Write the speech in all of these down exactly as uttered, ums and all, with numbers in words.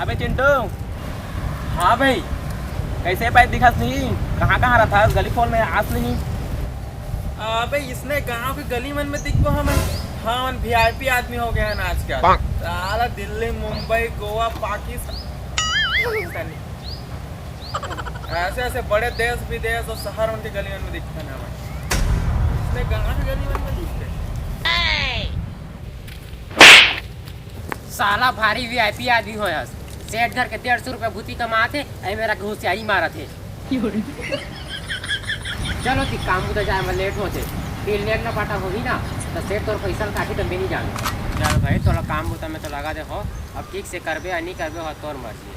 अबे चिंटू। हाँ भाई। कैसे भाई दिखस नहीं? कहाँ कहाँ रहथस? गली खोल में आस नहीं। अबे इसने गांव के गली मन में दिखबो हमन। हाँ, हमन वीआईपी आदमी हो गए हैं आजकल। साला दिल्ली, मुंबई, गोवा, पाकिस्तान, ऐसे ऐसे बड़े देश विदेश और शहर मन के गली मन में दिखथन हमन। इसने गांव के गली मन में दिखथे। साला भारी वीआईपी आदमी होयस। सेठ घर के डेढ़ सौ रुपया भूती कमात हे, अई मेरा घुसियाई मारत हे। चलो ती काम बुता जाए में लेट होथे, फिर लेट ना पाटा होही ना, तो सेठ तोर पैसा ल काटी तब भी नहीं जावे। चल भाई, तोला काम बुता में तो लगा दे हो, अब ठीक से करबे या नहीं करबे हो तोर मर्जी हे।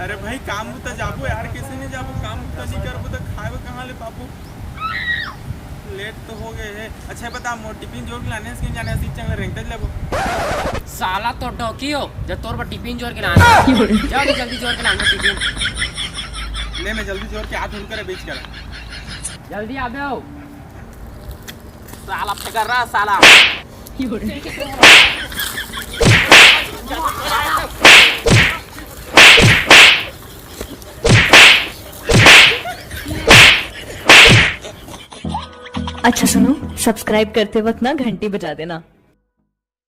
अरे भाई, काम बुता जाबो यार, कैसे नहीं जाबो? काम बुता नहीं करबो तो खाए कहाँ ले पाबो? लेट तो हो गए है। अच्छा बता, मोर टिफिन जोर के लाने से जाने से चंग रेंगते लेबो। साला तो डौकी हो, जब तोर पर टिफिन जोर के लाना। जल्दी जल्दी जोर के लाना टिफिन। ले, मैं जल्दी जोर के हाथ धुल कर बीच कर। जल्दी आबे हो। साला फेंकर रहा साला। अच्छा सुनो, सब्सक्राइब करते वक्त ना घंटी बजा देना।